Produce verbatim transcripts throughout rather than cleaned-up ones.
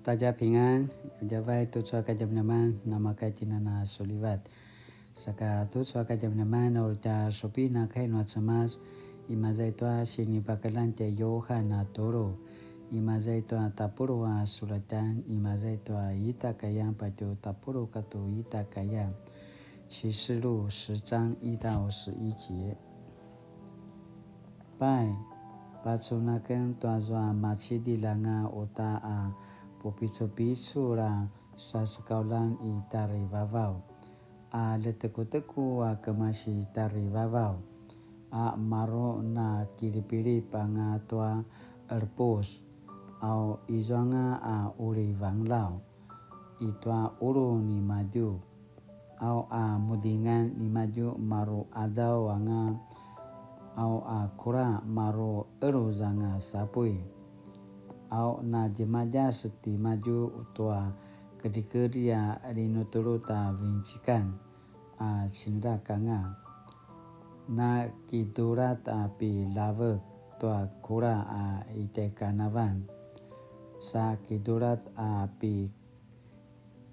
大家平安, djavai tucu a kadjamadjaman, namakaitinana sulivat. Saka tucu a kadjamadjaman, uri tja supina kai nua Cemas, imaza i tua sinipakeljang tjai Yuhan a tulu, imaza i tua tapuluq a sulatjan, imaza i tua ita kayan patje tapuluq katua ita kayan. 启示录十章一到十一节。 Pai, pacun aken tuazua macidilj anga uta a pupicupicul a sasekauljan i tjarivavaw, a ljetekuteku a kemasi tjarivavaw, a maru nakilipilip anga tua qerepus, au izuanga a uri vangelaw i tua qulu nimadju, au a mudingan nimadju maru qadaw anga, au a kula maru eluz anga sapuy, au na djemadjas timadju tua kedrikedri a linutulu ta vincikan a cinrak anga. Na kidurat a pilavek tua kula a i tjaikanavan, sa kidurat a pi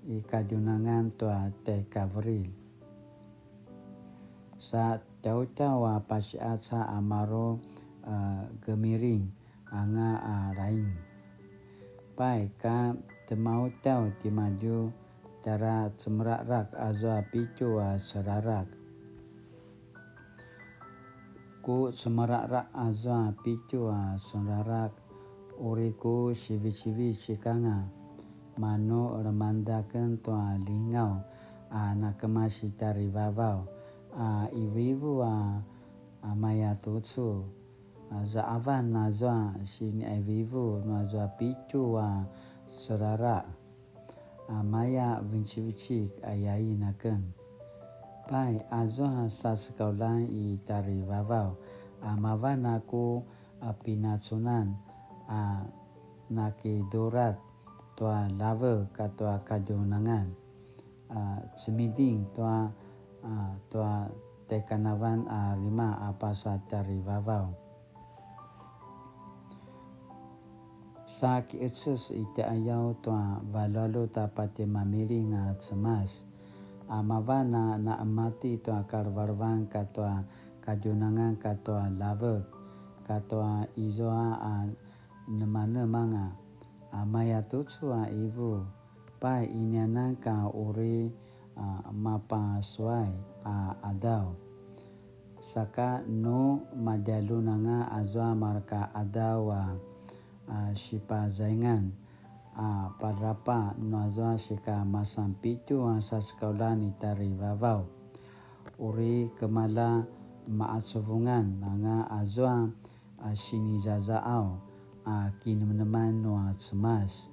i kadjunangan tua tjaikaverilj, sa tjautjau a pasiqaca a maru a gemiring anga a laing. Pai ka tjemautjau timadju tjara cemeraqraq azua pitju a seraraq. Ku cemeraqraq azua pitju a seraraq, uri ku sivicivicik anga, manu lemangeda aken tua lingaw a nakemasi tjarivavaw a ivuivu a, a maya tucu, a zaqavan azua siniqaivuivu nuazua pitju a seraraq, a maya vincivicik ayain aken. Pai, azua sasekauljan i tjarivavaw, a mavan a ku a pinacunan a nakidurat tua lavek katua kadjunangan, a cemiding tua, a tua tjaikanavan a lima a pasa tjarivavaw. Sa kiqeces i tjaqayaw tua valjualjut a patje mamiling a Cemas, a mavan a naqemati tua kalevelevan katua kadjunangan katua lavek, katua izua a nemanemanga, a maya tucu a ivu, pai inianan ka uri a mapasuay a qadaw. Saka nu madjaljun anga azua mareka qadaw a, a sipazaingan a padrapa nuazua sika masan pitju a sasekauljan i tjarivavaw, uri kemala maqacuvungan anga azua a sinizazaqaw a kinemeneman nua Cemas,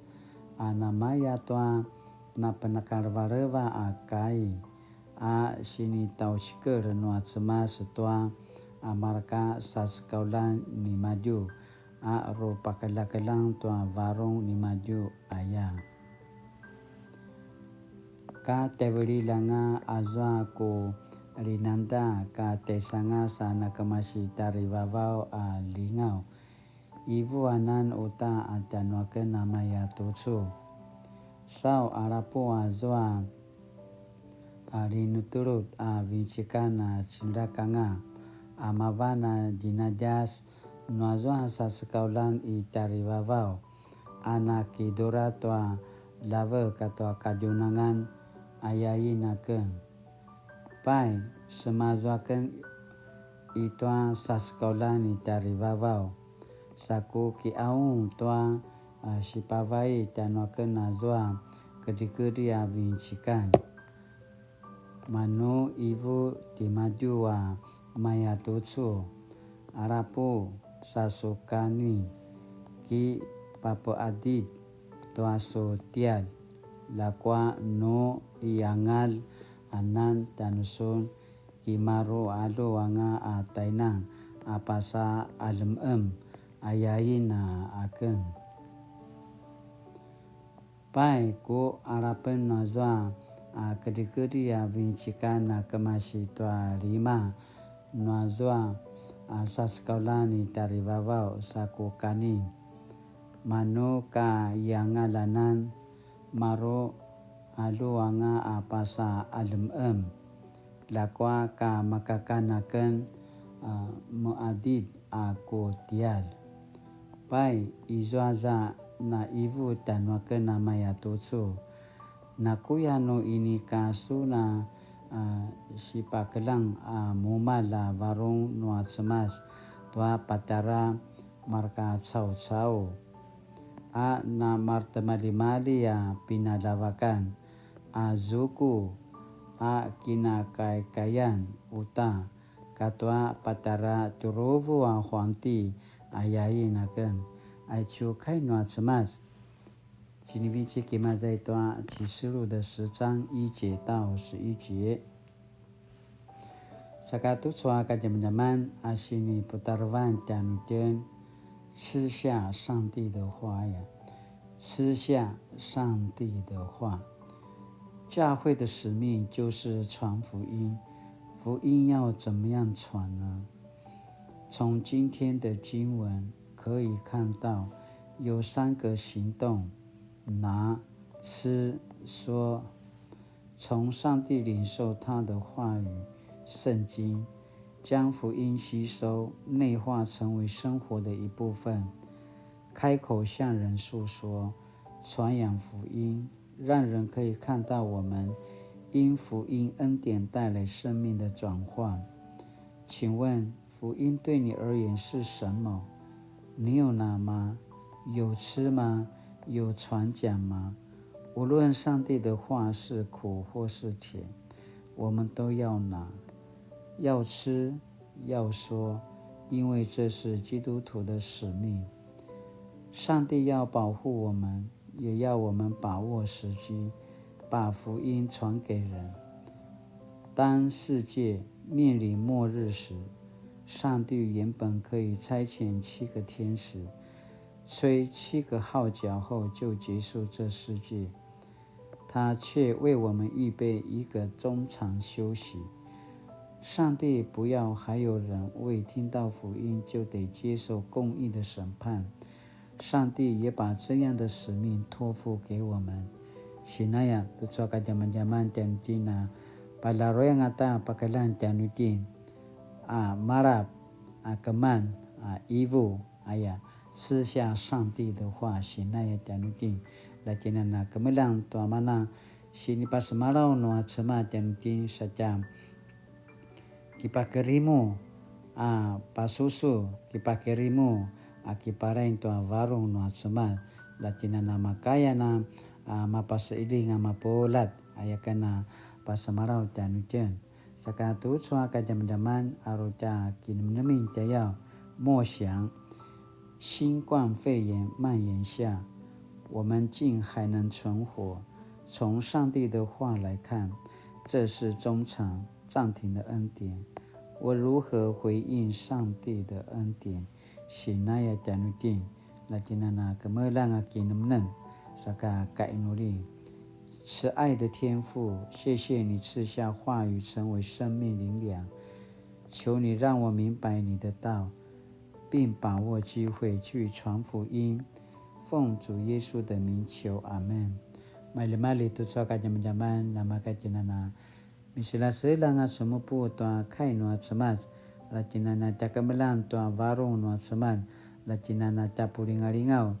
a namaya tua napenakalevaleva a kai, a sinitaucikel nua Cemas tua a mareka sasekauljan nimadju, a rupakeljakeljang tua varung nimadju aya. Ka tjaivililj anga azua ku linangeda ka tjaisangas a nakemasi tjarivavaw a lingaw, ivuanan uta a tjanuaken a maya tucu. Sau alapu azua a linutulu a vincikan a cinrak anga, a mavan a djinadjas nuazua sasekauljan i tjarivavaw, a nakidura tua lavek katua kadjunangan ayain aken. Pai, semazua aken i tua sasekauljan i tjarivavaw, sa ku kiqaung tua a sipavai tjanuaken azua kedrikedri a vincikan. Manu ivu timadju a maya tucu, alapu sa su kani, ki papeadid tua su tialj, ljakua nu i angalj anan tjanusun, ki maru alu anga a tainang a pasa alemem ayain a aken. Pai, ku alapen nuazua a kedrikedri a vincikan a kemasi tua lima nuazua a sasekauljan i tjarivavaw sa ku kani. manu ka i angalanan, maru alu anga a pasa alem'em, ljakua ka makakan aken a me'adid a ku tiyal. Pai, izua za na ivu tjanuaken a maya tucu, nakuya nu inika su na a sipakeljang a mumalj a varung nua Cemas tua patjara marka caucau, a na maretimaljimalji a pinaljavakan, a zuku, a kinakaikaian uta, katua patjara tjuruvu a huangti a yain aken. Aicu kai nua Cemas. Sinivecik imaza i tua 启示录的十章一节到十一节. Saka tucu a kadjamadjaman a siniputarevan tjanuitjen, 吃下上帝的话呀，吃下上帝的话。教会的使命就是传福音，福音要怎么样传呢？从今天的经文可以看到，有三个行动：拿、吃、说。从上帝领受他的话语，圣经，将福音吸收、内化成为生活的一部分，开口向人诉说，传扬福音，让人可以看到我们因福音恩典带来生命的转换。请问福音对你而言是什么？你有拿吗？有吃吗？有传讲吗？无论上帝的话是苦或是甜，我们都要拿，要吃，要说，因为这是基督徒的使命。上帝要保护我们，也要我们把握时机，把福音传给人。当世界面临末日时，上帝原本可以差遣七个天使，吹七个号角后就结束这世界，他却为我们预备一个中场休息。上帝不要还有人未听到福音就得接受公义的审判，上帝也把这样的使命托付给我们。Sinaya, tucu a kadjamadjaman tjanuitjen a, palaruy angata pakeljang tjanuitjen a, malap a, keman a, ivu aya, 吃下上帝的话, sinaya tjanuitjen, la tjinana kemeljang tua mana sinipasemalaw nua Cemas tjanuitjen satja kipakerimu a pasusu, kipakerimu a kiparain tua varung nua Cemas, la tjinana makaya a, a mapaseiling a mapuljat, aya ken a pasemalaw tjanuitjen. Saka tucu a kadjamadjaman a uri tja kinemenemen tjayaw, 默想，新冠肺炎蔓延下，我们竟还能存活。从上帝的话来看，这是中场暂停的恩典。我如何回应上帝的恩典？Sinaya tjanuitjen, la tjinana kemeljang a kinemenem, saka kainuli. 慈爱的天父，谢谢你赐下话语成为生命灵粮，求你让我明白你的道，并把握机会去传福音。奉主耶稣的名求，阿门。Maljimalji tucu a kadjamadjaman, namaka tjinana Misilaselang a semupu tua kai nua Cemas, la tjinana tja kemeljang tua varung nua Cemas, la tjinana tja pulingalingaw,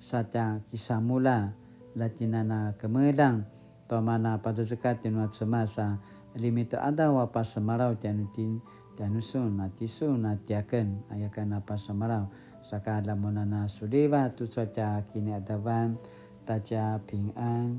sa tja kisamulja, la tjinana kemeljang tua mana pazazekatj nua Cemas a ljemita qadaw a pasemalaw tjanuitjen, tjanusun a tisun a tiaken, aya ken a pasemalaw, saka lamunana suliva tucu a tja kiniqadavan, ta tja pingan.